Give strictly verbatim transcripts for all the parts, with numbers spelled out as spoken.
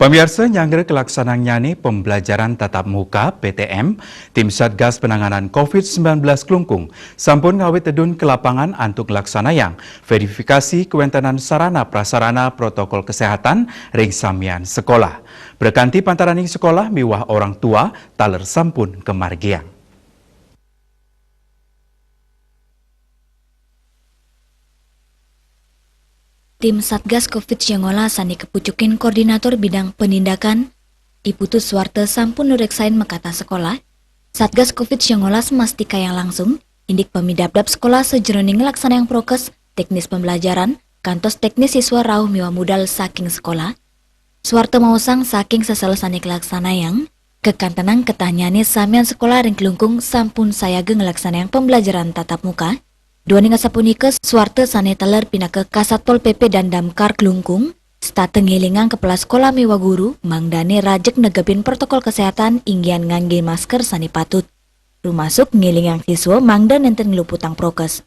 Pamiarsa, nyanggra kalaksanaan nyane pembelajaran tatap muka, P T M, tim Satgas Penanganan covid sembilan belas Klungkung sampun ngawit tedun ke lapangan antuk nglaksanayang verifikasi kawentenan sarana prasarana protokol kesehatan ring samian sekolah. Prakanti pantaraning sekolah miwah orang tua taler sampun kamargiang. Tim Satgas covid sembilan belas sane kapucukin Koordinator Bidang Penindakan, I Putu Suwarta sampun nureksain makatah sekolah. Satgas covid sembilan belas mastikayang langsung indik pamidabdab sekolah sajeroning nglaksanayang prokes, teknis pembelajaran, kantos teknis siswa rauh miwah mudal saking sekolah. Suwarta maosang saking sesela sane kalaksanayang, kakantenang ketahnyane samian sekolah ring Klungkung sampun sayaga nglaksanayang pembelajaran tatap muka. Duaning asapunika, Suwarta sane taler pinaka Kasatpol P P dan Damkar Klungkung, setata ngelingang kepala sekolah miwah guru, mangdane rajeg negepin protokol kesehatan inggian ngangge masker sane patut. Rumasuk ngelingang siswa mangda nenten ngluputang prokes.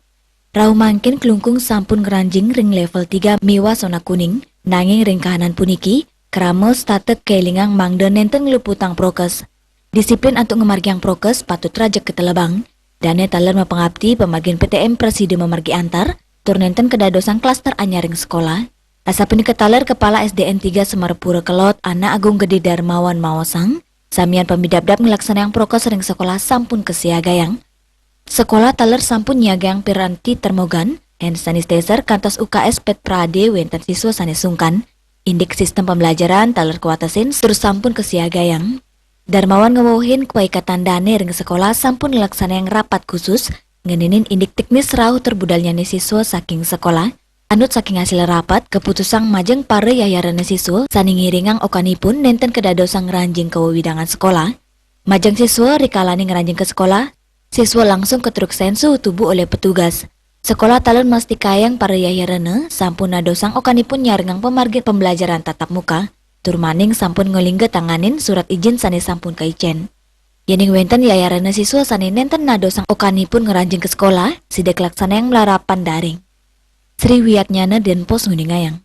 Rauh mangkin Klungkung sampun ngranjing ring level tiga miwah sona kuning, nanging ring kahanan puniki, krama setata kelingang mangda nenten ngluputang prokes. Disiplin antuk ngamargiang prokes patut rajeg katelebang. Dane taler mapangapti pamargin P T M prasida mamargi antar, tur nenten kadadosang klaster anyar ring sekolah. Asapunika taler Kepala S D N tiga Semarapura Kelod, Anak Agung Gede Darmawan maosang, samian pamidabdab nglaksanayang prokes ring sekolah sampun kasiagayang. Sekolah taler sampun nyiagayang piranti termogan, hand sanitizer, kantos U K S pet prade wenten siswa sane sungkan. Indik sistem pembelajaran taler kawatesin tur sampun kasiagayang. Darmawan ngwewehin paikatan dane ring sekolah sampun nglaksanayang rapat khusus ngeninin indik teknis rauh tur budalnyane siswa saking sekolah. Anut saking hasil rapat, kaputusang majeng para yayarana siswa sane ngiringang okanipun nenten kadadosang ngranjing kawewidangan sekolah. Majeng siswa rikalane ngranjing ka sekolah, siswa langsung katrueksain suhu tubuh olih petugas. Sekolah taler mastikayang para yayarana sampun nadosang okanipun nyarengang pamargi pembelajaran tatap muka, tur maning sampun ngalingga tanganin surat ijin sane sampun kaicen. Yening wenten yayarana siswa sane nenten nadosang okanipun ngranjing ka sekolah, sida kalaksanayang malarapan daring. Sri Wiyatnyana, Denpos, nguningayang.